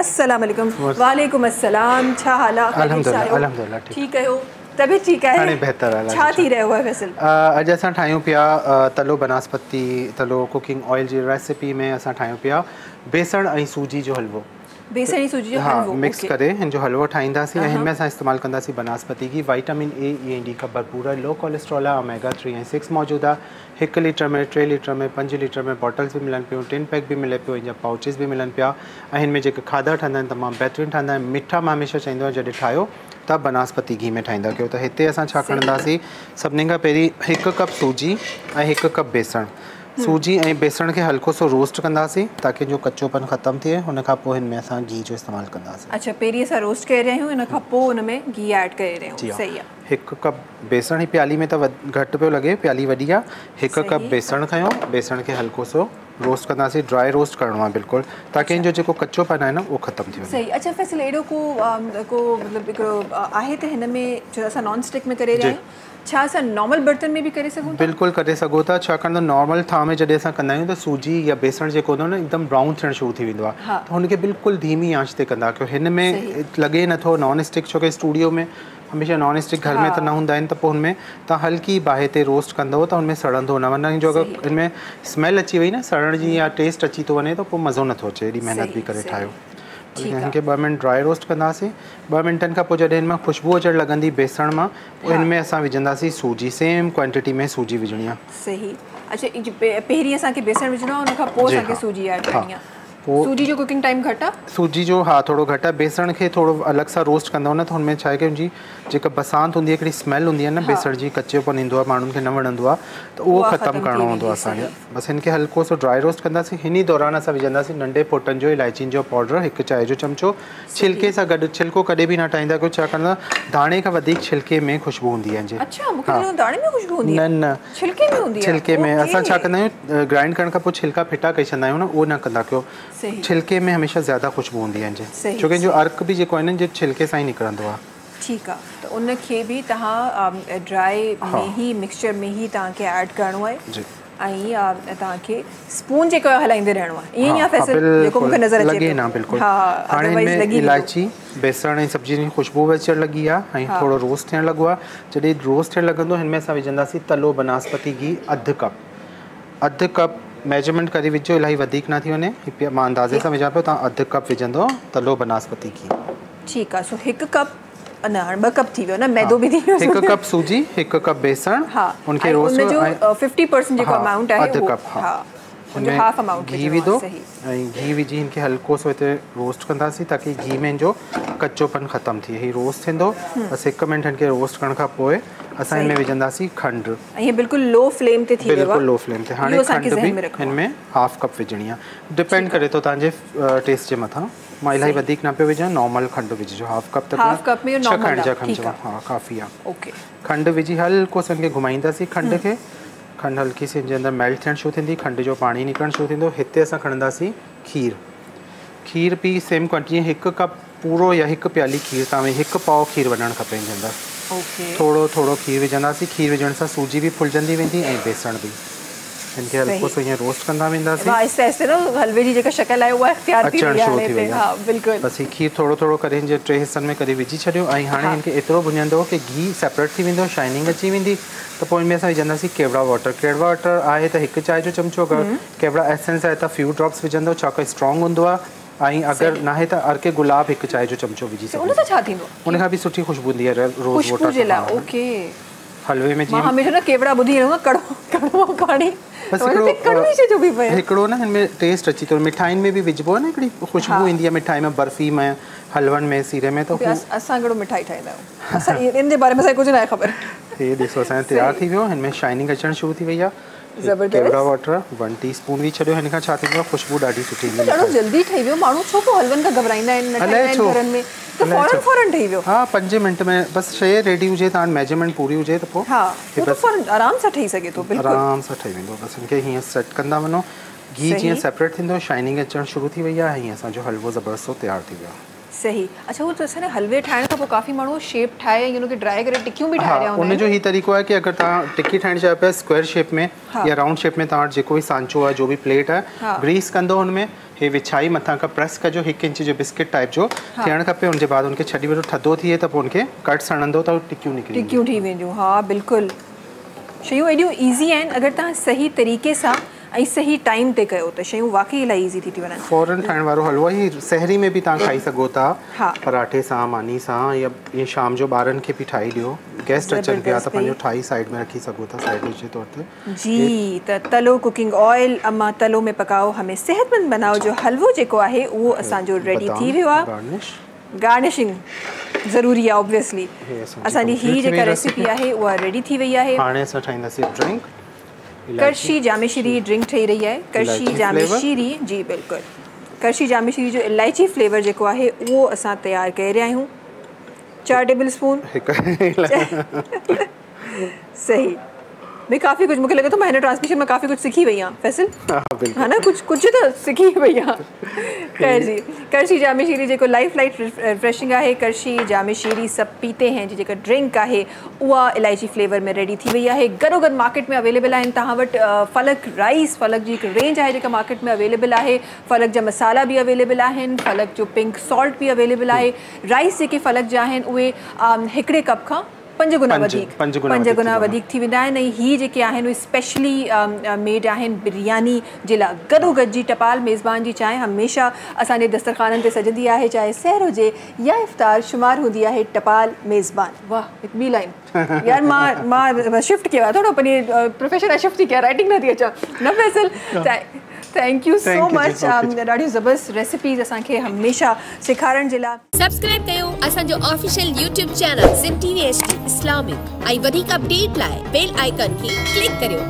अस्सलाम वालेकुम। वालेकुम अस्सलाम, छा हाल आहे? अल्हम्दुलिल्लाह अल्हम्दुलिल्लाह, ठीक आहियो? तबियत ठीक आहे? हाणे बहितर आहे। छा थी रहियो आहे फैसल? अॼु असां ठाहियूं पिया तलो बनस्पति तलो कुकिंग ऑयल जी रेसिपी में असां ठाहियूं पिया बेसण ऐं सूजी जो हलवो। बेसण ऐं सूजी जो हलवो मिक्स करे हिन जो हलवो ठाहींदासीं। ऐं हिन में असां इस्तेमालु कंदासीं बनस्पति घी, वाइटामिन ए, ई ऐं डी खां भरपूर आहे, लो कोलेस्ट्रॉल आहे, ओमेगा 3 ऐं 6 मौजूदु आहे। 1 लीटर में, 3 लीटर में, 5 लीटर में बॉटल्स बि मिलनि पियूं, टिन पैक बि मिले पियो, इन जा पाउचेस बि मिलनि पिया। ऐं हिन में जेके खाधा ठहंदा आहिनि तमामु बहितरीनु ठहंदा आहिनि। मिठा मां हमेशह चवंदो आहियां जॾहिं ठाहियो त बनस्पति घी में ठाहींदा कयो। त हिते असां छा खणंदासीं, सभिनी खां पहिरीं 1 कप सूजी ऐं 1 कप बेसण। सूजी ऐं बेसण खे हल्को सो रोस्ट कंदासीं ताकि जो कच्चोपन ख़तमु थिए। हुन खां पोइ हिन में असां घी जो इस्तेमालु कंदासीं। अच्छा, पहिरीं असां रोस्ट करे रहिया आहियूं, हुन खां पोइ हुन में घी ऐड करे रहिया आहियूं। सही आहे। 1 कप बेसण, ही प्याली में त घटि पियो लॻे, प्याली वॾी आहे। 1 कप बेसण खयो, बेसण खे हल्को सो रोस्ट कंदासीं। ड्राई रोस्ट करिणो आहे बिल्कुलु, ताकि हिन जो जेको कच्चोपन आहे न उहो ख़तमु थी वञे। सही। अच्छा फैसल, अहिड़ो को को मतिलबु हिकिड़ो आहे त हिन में जो असां नॉन स्टिक में करे रहिया आहियूं, छा असां नॉर्मल बर्तन में बि करे सघूं था? बिल्कुलु करे सघो था। छाकाणि त नॉर्मल थां में जॾहिं असां कंदा आहियूं त सूजी या बेसण जेको हूंदो आहे न एकदम ब्राउन थियणु शुरू थी वेंदो आहे, त हुनखे बिल्कुलु धीमी आंच ते कंदा कयो। हिन में लॻे नथो नॉन स्टिक, छो की स्टूडियो में हमेशह नॉन स्टिक घर में त न हूंदा आहिनि, त पोइ हुनमें तव्हां हल्की बाहि ते रोस्ट कंदव त हुनमें सड़ंदो न, वरना जो अगरि हिन में स्मेल अची वई न सड़ण जी या टेस्ट अची थो वञे त पोइ मज़ो नथो अचे, एॾी महिनत बि करे ठाहियो। हिनखे 2 मिंट ड्राई रोस्ट कंदासीं। 2 मिंटनि खां पोइ जॾहिं हिन मां ख़ुशबू अचणु लॻंदी बेसण मां, पोइ हिन में असां विझंदासीं सूजी। सेम क्वांटिटी में सूजी विझणी आहे। सही। अच्छा, पहिरीं असांखे बेसण विझणो आहे, हुनखां पोइ असांखे सूजी ऐड करणी आहे। पोइ सूजी जो कुकिंग टाइम घटि आहे? सूजी जो हा थोरो घटि आहे। बेसण खे थोरो अलॻि सां रोस्ट कंदव न त हुन में छा आहे की हुनजी जेका बरसाति हूंदी आहे, हिकिड़ी स्मेल हूंदी आहे न बेसण जी, कच्चोपन ईंदो आहे, माण्हुनि खे न वणंदो आहे, त उहो ख़तमु करिणो हूंदो आहे असांखे। बसि हिनखे हल्को सो ड्राई रोस्ट कंदासीं। हिन ई दौरान असां विझंदासीं नंढे फ़ोटनि जो इलायचीनि जो पाउडर 1 चांहि जो चमचो, छिलके सां गॾु। छिलको कॾहिं बि न ठाहींदा कयो, छाकाणि त दाणे खां वधीक छिलके में ख़ुशबू हूंदी आहे। अच्छा, मूंखे लॻो दाणे में ख़ुशबू हूंदी आहे। न न, छिलके में हूंदी आहे। छिलके में असां छा कंदा आहियूं, ग्राइंड करण खां पोइ छिलका फिटा करे छॾंदा आहियूं न, उहो न कंदा कयो। छिलके में हमेशह ज़्यादा ख़ुशबू हूंदी आहे, छो की जो अर्क बि जेको आहे न छिलके सां ई निकिरंदो आहे। ठीकु आहे, त उनखे बि तव्हां ड्राई में ही मिक्सचर में ही तव्हांखे ऐड करिणो आहे ऐं तव्हांखे स्पून जेको हलाईंदे रहणो आहे। ईअं ई आहे फैसल, जेको मूंखे नज़र अचे लॻे न? बिल्कुलु। हाणे हिन में इलायची, बेसण ऐं सब्ज़ी जी ख़ुशबू बि अचणु लॻी आहे ऐं थोरो रोस्ट थियणु लॻो आहे। जॾहिं रोस्ट थियणु लॻंदो हिन में असां विझंदासीं तलो बनस्पति घी अधु कप। अधु कप मेजरमेंट करे विझो, इलाही वधीक न थी वञे, मां अंदाज़े सां विझां पियो, तव्हां अधु कप विझंदो तलो बनस्पति घी। ठीकु आहे। सो 1 कप न, हाणे 2 कप थी वियो न, मैदो बि थी वियो। 1 कप सूजी, 1 कप बेसण, उनखे रोस्ट हुनजो 50% जेको अमाउंट आहे अधु कप, हा हुनजो हाफ अमाउंट घी विधो ऐं घी विझी हिनखे हल्को सो हिते रोस्ट कंदासीं ताकि घी में हिनजो कच्चोपन ख़तमु थिए। हीउ रोस्ट थींदो, बसि 1 मिंट हिनखे रोस्ट करण खां पोइ असां हिन में विझंदासीं खंडु। ऐं बिल्कुलु लो फ्लेम ते थी वियो आहे। बिल्कुलु लो फ्लेम ते। हाणे खंडु बि हिन में हाफ कप विझणी आहे। डिपेंड करे थो तव्हांजे टेस्ट जे मथां। मां इलाही वधीक न पियो विझां, नॉर्मल खंडु विझिजो हाफ कप तक। हाफ कप में नॉर्मल खंड जा खंड, हा काफ़ी आहे। ओके, खंडु विझी हल्को सो हिनखे घुमाईंदासीं खंड खे। खंडु हल्की सी हिन जे अंदरि मेल्ट थियणु शुरू थींदी, खंड जो पाणी निकिरणु शुरू थींदो। हिते असां खणंदासीं खीर। खीर बि सेम क्वांटिटी, 1 कप पूरो या 1 प्याली खीर तव्हां 1 पाव खीर वञणु खपे हिन जे अंदरि। थोरो थोरो खीर विझंदासीं। खीर विझण सां सूजी बि फुलिजंदी वेंदी ऐं बेसण बि। हिनखे हल्को सो ईअं रोस्ट कंदा वेंदासीं। आहिस्ते आहिस्ते न हलवे जी जेका शक्ल आहे उहा इख़्तियार थी अचणु शुरू थी वई। हा बिल्कुलु। बसि हीअ खीर थोरो थोरो करे हिन जे 3 हिसनि में करे विझी छॾियो ऐं हाणे हिनखे एतिरो भुञंदो की घी सेपरेट थी वेंदो, शाइनिंग अची वेंदी। त पोइ हिन में असां विझंदासीं केवड़ा वाटर। केवड़ा वाटर आहे त 1 चांहि जो चमचो, अगरि केवड़ा एसेंस आहे त फ्यू ड्रॉप्स विझंदो, छाकाणि स्ट्रॉन्ग हूंदो आहे। ऐं अगरि नाहे त अर्के गुलाब 1 चांहि जो चमचो विझी सघो। उन सां छा थींदो? उन खां बि सुठी ख़ुशबू ईंदी आहे रोज़ वाटर जे लाइ। ओके, हलवे में मां हमेशा न केवड़ा ॿुधी रहियो कड़ो कड़ो पाणी, बसि हिकिड़ो न हिन में टेस्ट अची थो। मिठाइयुनि में बि विझिबो आहे न, हिकिड़ी ख़ुशबू ईंदी आहे मिठाई में, बर्फ़ी में, हलवनि में, सीरे में। त असां कहिड़ो मिठाई ठाहींदा आहियूं, असां इन जे बारे में असांखे कुझु न आहे ख़बर। हे ॾिसो असांजो तयारु थी वियो। हिन में शाइनिंग अचणु शुरू थी वई आहे। ज़बरदस्त। केवड़ा वाटर 1 टीस्पून विझी छॾियो। हिन खां छा थींदो आहे, ख़ुशबू ॾाढी सुठी ईंदी। ॾाढो जल्दी ठही वियो। माण्हू छो पोइ हलवनि खां घबराईंदा आहिनि, न ठाहींदा आहिनि घरनि में, त फ़ौरन फ़ौरन ठही वियो। हा, 5 मिंट में बसि शइ रेडी हुजे, तव्हां मेजरमेंट पूरी हुजे त पोइ हा, उहो त फ़ौरन आराम सां ठही सघे थो। बिल्कुलु आराम सां ठही वेंदो। बसि हिनखे हीअं सेट कंदा वञो। घी जीअं सेपरेट थींदो, शाइनिंग अचणु शुरू थी वई आहे। हीअं असांजो हलवो ज़बरदस्त तयारु थी वियो आहे। सही। अच्छा उहो त असांजे हलवे ठाहिण खां पोइ काफ़ी माण्हू शेप ठाहे ऐं हुनखे ड्राई करे टिकियूं बि ठाहे रहिया हूंदा आहिनि। उनजो ही तरीक़ो आहे की अगरि तव्हां टिक्की ठाहिण चाहियो पिया स्क्वायर शेप में या राउंड शेप में, तव्हां वटि जेको बि सांचो आहे, जो बि प्लेट आहे, ग्रीस कंदो हुन में, हे विछाई मथां खां प्रेस कजो, 1 इंच जो बिस्किट टाइप जो थियणु खपे। हुनजे बाद हुनखे छॾी वठो थधो थिए त पोइ हुनखे कट्स हणंदो त टिकियूं निकिरी टिकियूं थी वेंदियूं। हा बिल्कुलु, शयूं एॾियूं ईज़ी आहिनि, अगरि तव्हां सही तरीक़े सां ऐं सही टाइम ते कयो त शयूं वाकई इलाही ईज़ी थी थी वञनि। फ़ौरन ठाहिण वारो हलवो ही सहरी में बि तव्हां खाई सघो था, पराठे सां, मानी सां, या ईअं शाम जो ॿारनि खे बि ठाही ॾियो, गेस्ट अचनि पिया त पंहिंजो ठाही साइड में रखी सघो था, साइड डिश जे तौर ते। जी त तलो कुकिंग ऑयल अम्मा तलो में पकाओ हमें सेहतमंद बनाओ जो हलवो जेको आहे उहो असांजो रेडी थी वियो आहे। गार्निशिंग ज़रूरी आहे ऑब्वियसली। असांजी हीअ जेका रेसिपी आहे उहा रेडी थी वई आहे। हाणे असां ठाहींदासीं ड्रिंक। करशी जामेशीरी ड्रिंक ठही रही आहे। करशी जामेशीरी, जी बिल्कुलु, करशी जामेशीरी जो इलायची फ्लेवर जेको आहे उहो असां तयारु करे रहिया आहियूं। 4 टेबल स्पून सही। भाई काफ़ी कुझु मूंखे लॻे थो मां हिन ट्रांसमिशन में काफ़ी कुझु सिखी वई आहियां फैसल, हा न, कुझु कुझु त सिखी वई आहियां। ख़ैर जी, करशी जामेशीरी जेको लाइफ लाइट रिफ्रेशिंग आहे, करशी जामेशीरी सब पीते हैं जी जेका ड्रिंक आहे उहा इलायची फ्लेवर में रेडी थी वई आहे। गॾोगॾु मार्केट में अवेलेबल आहिनि तव्हां वटि फलक राइस, फलक जी हिकु रेंज आहे जेका मार्केट में अवेलेबल आहे, फलक जा मसाला बि अवेलेबल आहिनि, फलक जो पिंक सॉल्ट बि अवेलेबल आहे। राइस जेके फलक जा आहिनि उहे हिकिड़े कप खां 5 गुना वधीक, 5 गुना वधीक थी वेंदा आहिनि। ऐं हीअ जेके आहिनि उहे स्पेशली मेड आहिनि बिरयानी जे लाइ। गॾोगॾु जी टपाल मेज़बान जी चांहि हमेशह असांजे दस्तरखाननि ते सजंदी आहे, चाहे सहर हुजे या इफ़्तार, शुमार हूंदी आहे टपाल मेज़बान। वाह, हिकु ॿी लाइन यार, मां मां शिफ्ट कयो आहे थोरो, पंहिंजी प्रोफेशन शिफ्ट थी कयां, राइटिंग नथी अचां न Faisal. Thank you so much, ॾाढियूं ज़बरदस्त रेसिपीज़ असांखे हमेशह सेखारण जे लाइ। सब्सक्राइब कयो असांजो official YouTube channel Sindh TV HD Islamic ऐं वधीक अपडेट लाइ बेल आइकन खे क्लिक करियो।